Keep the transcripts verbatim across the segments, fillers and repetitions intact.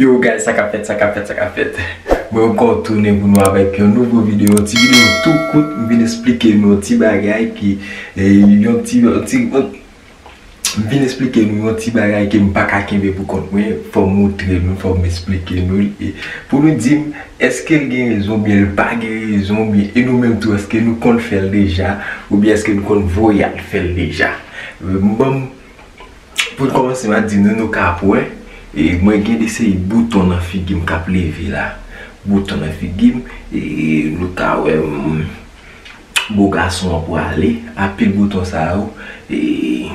Yo, guys, sa k ap fèt, sa k ap fèt, sa k ap fèt? Mwen ankò tounen pou nou avèk yon nouvo videyo, yon ti videyo tou kout. M vin esplike nou yon ti bagay ki, eh, yon ti, yon ti, m vin esplike nou yon ti bagay ke m pa ka kenbe pou kont mwen. Fò m moutre nou, fò m esplike nou li. Pou nou di m, èske l gen rezon, oubyen l pa gen rezon, oubyen e nou menm tou, èske nou konn fè l deja, oubyen èske nou konn voye al fè l deja? M ban m Pou n kòmanse, m a di nou, nou ka ap wè, e, mwen gen de seri bouton nan figi m k ap leve la. Bouton nan figi m, e, nou ka wè, m, bo gason an prale, anpil bouton sa yo, e,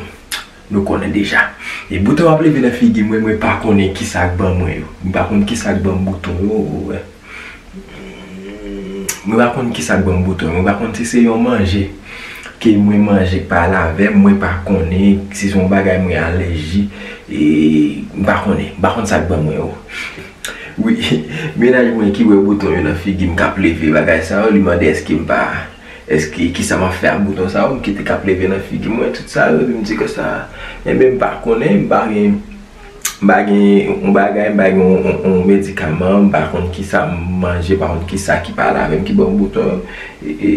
nou konnen deja. E bouton ap leve nan figi mwen, mwen pa konnen kisa k ban mwen yo. M pa konn kisa k ban m bouton yo, ou wè. Mwen pa konn kisa k ban m bouton yo. Mwen pa konn si se yon manje ke mwen manje k pale avè m. Mwen pa konnen si se yon bagay mwen alèji. E, m pa konnen. M pa konn sa k ban mwen yo. Wi, mennaj mwen ki wè bouton yo nan figi m k ap leve bagay sa yo, li mande èske m pa, èske kisa m ap fè ak bouton sa yo, m kite k ap leve nan figi mwen, tout sa yo, epi m di konsa, enben m pa konnen, m pa gen M pa gen yon bagay, m pa gen yon, yon, yon medikaman, m pa konn kisa m manje, m pa konn kisa ki pale avè m, ki ban m bouton. E, e,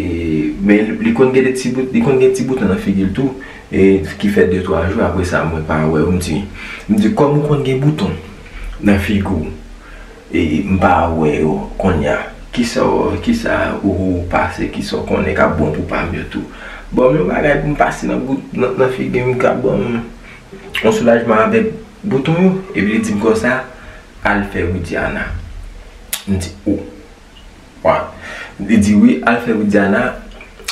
men li, li konn gen de ti bout, li konn gen ti bouton nan figi l tou, e, ki fè de twa jou, apre sa, mwen pa wè yo. M di, m di, kòm ou konn gen bouton nan figi w, e, m pa wè yo, kounye a, kisa, kisa ou pase, kisa w konnen k ap bon pou pa m yo tou? Ban m yon bagay pou m pase nan bout, nan, nan figi m, k ap ban m yon soulajman avèk bouton yo, epi li di m konsa, al fè Widiana. M di, o. Wa. Li di, wi, al fè Widiana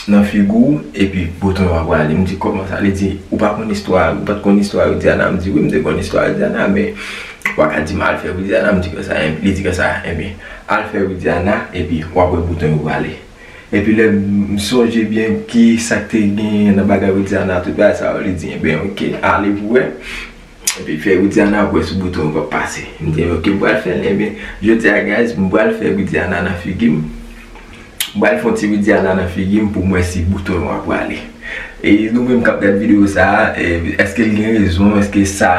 nan figi w, epi bouton yo ap prale. M di, kòman sa? Li di, ou pa konn istwa, ou pa t konn istwa Widiana? M di, wi, m te konn istwa Widiana, men ou pa ka di m al fè Widiana. M di konsa, li di konsa, enben, al fè Widiana, epi w ap wè bouton yo prale. Epi lè m sonje byen ki sa k te genyen nan bagay Widiana, tout bagay sa yo, li di, enben, oke, ale pou wè. Epi fè Widiana wè si bouton yo p ap pase. M di, oke, m pral fè l, enben, jodi a, guys, m pral fè Widiana nan figi m. M pral fè yon ti Widiana nan figi m pou m wè si bouton yo ap prale. E nou menm k ap gad videyo sa a, e, èske l gen rezon, èske sa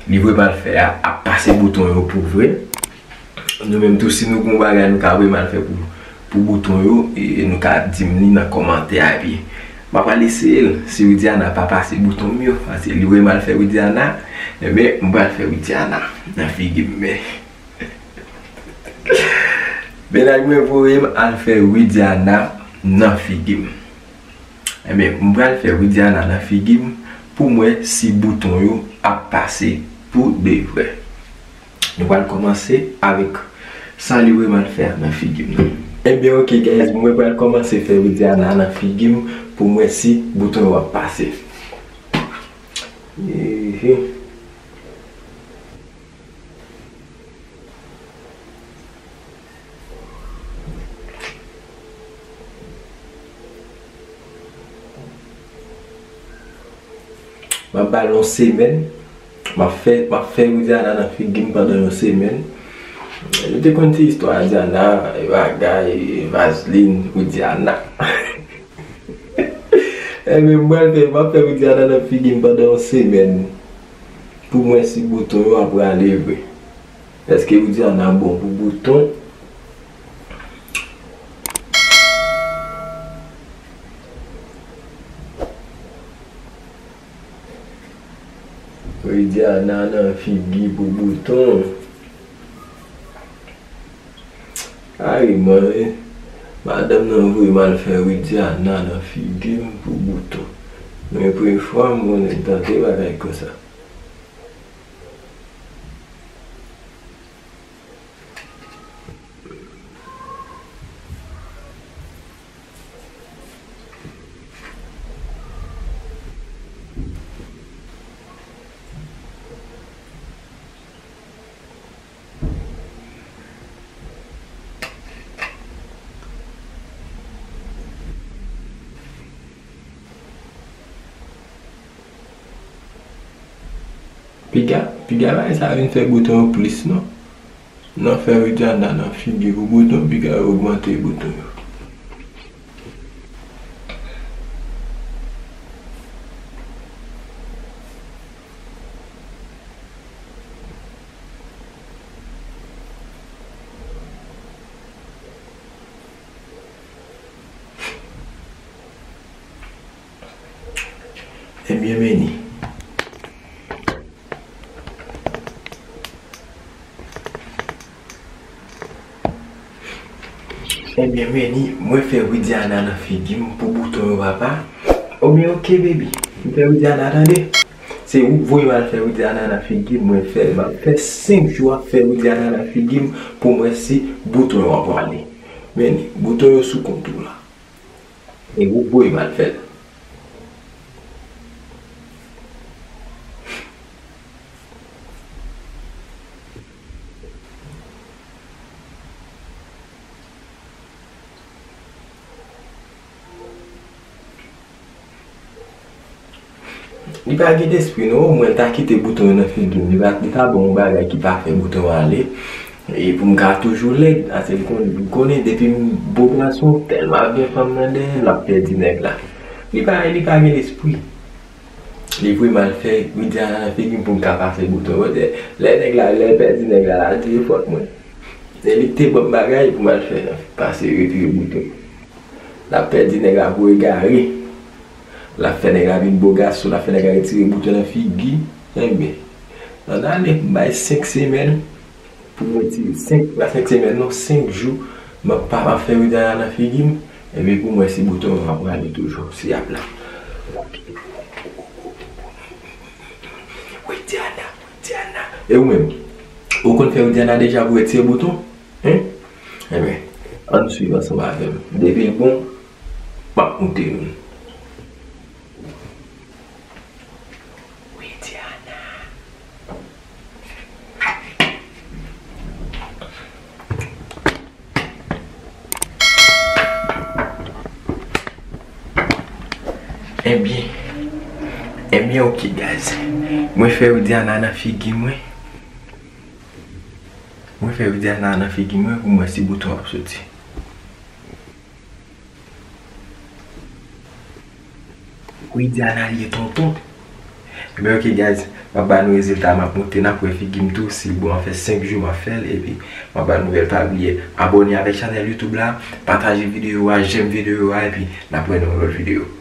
li vrèman al fè a ap pase bouton yo pou vre? Nou menm tou, si nou gen yon bagay nou ka vrèman al fè pou, pou bouton yo, e, e nou ka di m li nan kòmantè a, epi m ap al eseye l. Si Widiana pa pase bouton m yo, paske li vrèman al fè Widiana, enben, m pral fè Widiana nan figi m, men. Mennaj mwen voye m al fè Widiana nan figi m. Enben, m pral fè Widiana nan figi m pou m wè si bouton yo ap pase pou de vrè. Nou pral kòmanse avèk sa li vrèman fè nan figi m nan. Enben, oke, guys, mwen pral kòmanse fè Widiana nan figi m pou m wè si bouton yo ap pase. Ehe. M ap ba l yon semèn. M ap fè, m ap fè Widiana nan figi m pandan yon semèn. Nou te konn ti istwa Widiana, e bagay, e vazlin, Widiana. Enben, m pral fè, m ap fè Widiana nan figi m pandan yon semèn pou m wè si bouton yo ap prale vre. Èske Widiana bon pou bouton? Widiana nan figi pou bouton. Kare mwen, wi. Madanm nan voye m al fè Widiana nan figi m pou bouton. Men premye fwa m konnen tande bagay konsa. Piga, piga bagay sa vin fè bouton yo plis non. Nan fè Widiana nan figi pou bouton, piga yo ogmante bouton yo. Byenveni. Ebyen, Meni, mwen fè Widiana nan figi m pou bouton yo, papa. Ebyen, oke, baby. M fè Widiana, tande. Se ou k voye m al fè Widiana nan figi m, mwen fè l. M ap fè senk jou ap fè Widiana nan figi m pou m wè si bouton yo ap ale. Meni, bouton yo sou kont ou la. E ou k voye m al fè l. Li pa gen lespri non, omwen l ta kite bouton yo nan figi m. Li pa, li ta bon yon bagay ki pa fè bouton ale. E pou m ka toujou lèd, ase l konnen, l konnen depi m bo gason, tèlman ap gen fanm nan dèyè, l ap pèdi nèg la. Li pa, li pa gen lespri. Li voye m al fè Widiana nan figi m pou m ka pase bouton. Wè, lè nèg la, lè l pèdi nèg la, l al tire fòt mwen. E li te ban m bagay pou m al fè nan pase retire bouton. L ap pèdi nèg la pou egare. L ap fè nèg la vin bo gason, l ap fè nèg la retire bouton nan figi. Enben, ann ale pou m bay senk semèn. Pou mwen ti senk, pa senk semèn non, senk jou, m ap pa, m ap fè Widiana nan figi m, epi pou mwen si bouton an ap rale toujou, si y ap la. Widiana, Widiana. E ou menm? Ou konn fè Widiana deja pou retire bouton? Hein? Enben, ann swiv ansanm avè m. Depi l bon, m ap montre nou. Widiana. Ebyen, ebyen, oke, guys. Mwen fè Widiana nan figi mwen. Mwen fè Widiana nan figi mwen pou mwen si bouton ap soti. Widiana li ye tonton. Ebyen, oke, guys, m ap ba nou rezilta, m ap monte, n ap wè figi m tou, si l bon, an fè senk jou m ap fè l, epi m ap ba nou nouvèl. Pa bliye abòne avèk chanèl YouTube la, pataje videyo a, j'aime videyo a, epi n ap wè nan yon lòt videyo.